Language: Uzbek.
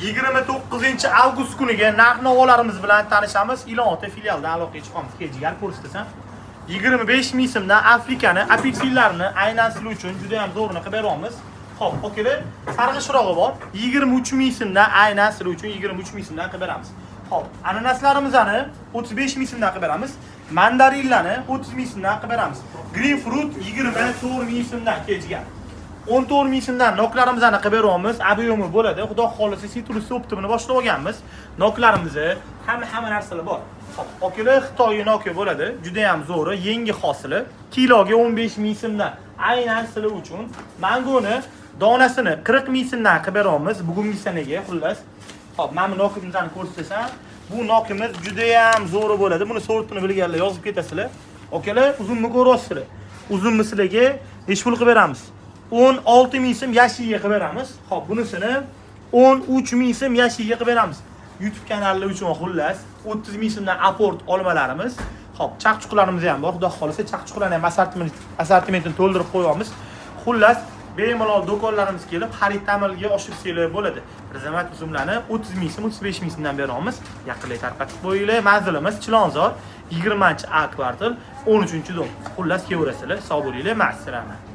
29-avgust kuniga narx-navolarimiz bilan tanishamiz. Ilon-Ota filialidan aloqaga chiqamiz. Kel, jigar, ko'rsatasan. 25 ming so'mdan Afrikani apelsinlarini aynan sizlar uchun juda ham zo'rini qilib beryapmiz. Xo'p, okalar, sarg'ishrog'i bor. 23 ming so'mdan aynan sizlar uchun 23 ming so'mdan qilib beramiz. Xo'p, ananaslarimizni 35 ming so'mdan qilib beramiz. Mandarinlarni 30 ming so'mdan qilib beramiz. Greenfruit 24 ming so'mdan, kel, jigar. 14 ming so'mdan noklarimizni qilib beryapmiz. Объём i bo'ladi. Xudo xolisa, sitrus оптом ini boshlab olganmiz. Noklarimizni hamma narsalar bor. Xo'p, okalar, Xitoy noki bo'ladi. Juda ham zo'ri, yangi hosili. Kiloga 15 ming so'mdan. Aynan sizlar uchun mangoni donasini 40 ming so'mdan qilib beryapmiz bugungi sanaga, xullas. Xo'p, mana bu nokimizni ko'rsatasan. Bu nokimiz juda ham zo'ri bo'ladi. Buni sortini bilganlar yozib ketasizlar. Okalar, uzumni ko'ryapsizlar. Uzumni sizlarga nechi pul qilib beramiz? 16 ming so'm yashiga qilib beramiz. Xo'p, bunisini 13 ming so'm yashiga qilib beramiz. YouTube kanali uchun, xullas, 30 ming so'mdan aport olmalarimiz. Xo'p, chaqchuqlarimiz ham bor. Xudo xolasa, chaqchuqlarni ham assortimentini to'ldirib qo'yamiz. Xullas, bemalol do'konlarimiz kelib xarid amalga oshirsanglar bo'ladi. Rizamat uzumlarni 30 ming so'm, 35 ming so'mdan beramiz. Yaqinlar, tarqatib qo'yinglar. Manzilimiz Chilonzor, 20 A kvartal, 13-дом. Xullas, kelaverasizlar. Sog' bo'linglar. Ma'assalama.